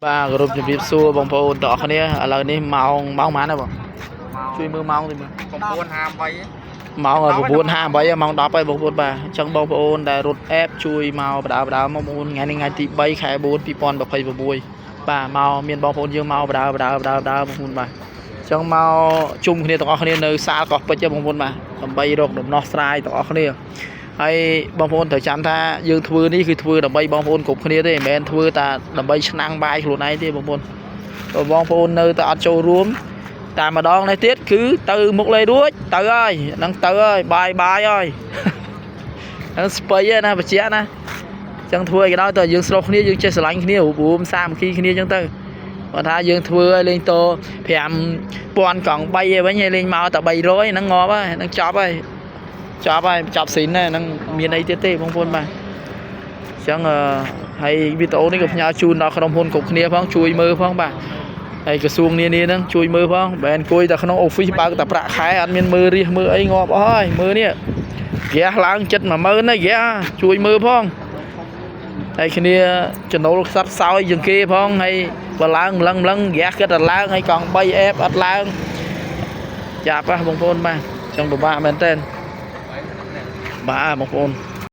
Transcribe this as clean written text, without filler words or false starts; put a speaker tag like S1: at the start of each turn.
S1: បាទគោរពជំរាបសួរបងប្អូនទាំងអស់គ្នាឥឡូវនេះម៉ោងម៉ោងប៉ុន្មានហើយបងជួយមើលម៉ោងតិចមើល
S2: 9:58
S1: ម៉ោង9:58ម៉ោង10ហើយបងប្អូនបាទអញ្ចឹងបងប្អូនដែលរត់អេបជួយមកបដើបដើមកបងប្អូនថ្ងៃនេះថ្ងៃទី3ខែ4 2026បាទមកមានបងប្អូនយើងមកបដើបដើបដើបដើបងប្អូនបាទអញ្ចឹងមកជុំគ្នាទាំងអស់គ្នានៅសាលកោះពេជ្របងប្អូនបាទដើម្បីរកដំណោះស្រាយទាំងអស់គ្នាហើយបងប្អូនត្រូវចាំថាយើងធ្វើនេះគឺធ្វើដើម្បីបងប្អូនគ្រប់គ្នាទេមិនមែនធ្វើតែដើម្បីឆ្នាំងបាយខ្លួនឯងទេបងប្អូនបើបងប្អូននៅតែអត់ចូលរួម តាមម្ដងនេះទៀតគឺទៅមុខលេរួចទៅហើយហ្នឹងទៅហើយបាយបាយហើយ ហ្នឹងស្ពៃណាបច្ចៈណាអញ្ចឹងធ្វើអីក៏ដោយតើយើងស្រុះគ្នាយើងចេះស្រឡាញ់គ្នារួបរួមសាមគ្គីគ្នាអញ្ចឹងទៅបើថាយើងធ្វើឲ្យលេងត5000កង់3ឯវិញឲ្យលេងមកតែ300ហ្នឹងងាប់ហើយហ្នឹងចប់ហើយចប់ហើយចប់ស៊ីនហើយហ្នឹងមានអីទៀតទេបងប្អូនបាទអញ្ចឹងអឺហើយវីដេអូនេះក៏ផ្ញើជូនដល់ក្រុមហ៊ុនគ្រប់គ្នាផងជួយមើលផងបាទ ហើយក្រសួងនានាហ្នឹងជួយមើលផងមិនមែនអង្គុយតែក្នុង office បើកតែប្រាក់ខែអត់មានមើលរាសមើលអីងាប់អស់ហើយមើលនេះហ្គាសឡើងចិត្ត10000ហើយហ្គាសជួយមើលផងហើយគ្នាចំណូលខ្សត់ខ្សោយជាងគេផងហើយបើឡើងម្លឹងម្លឹងហ្គាសគិតតែឡើងហើយកង់3អេបអត់ឡើងចាប់ហ៎បងប្អូនបាទចង់ពិបាកមែនតើបាទបងប្អូន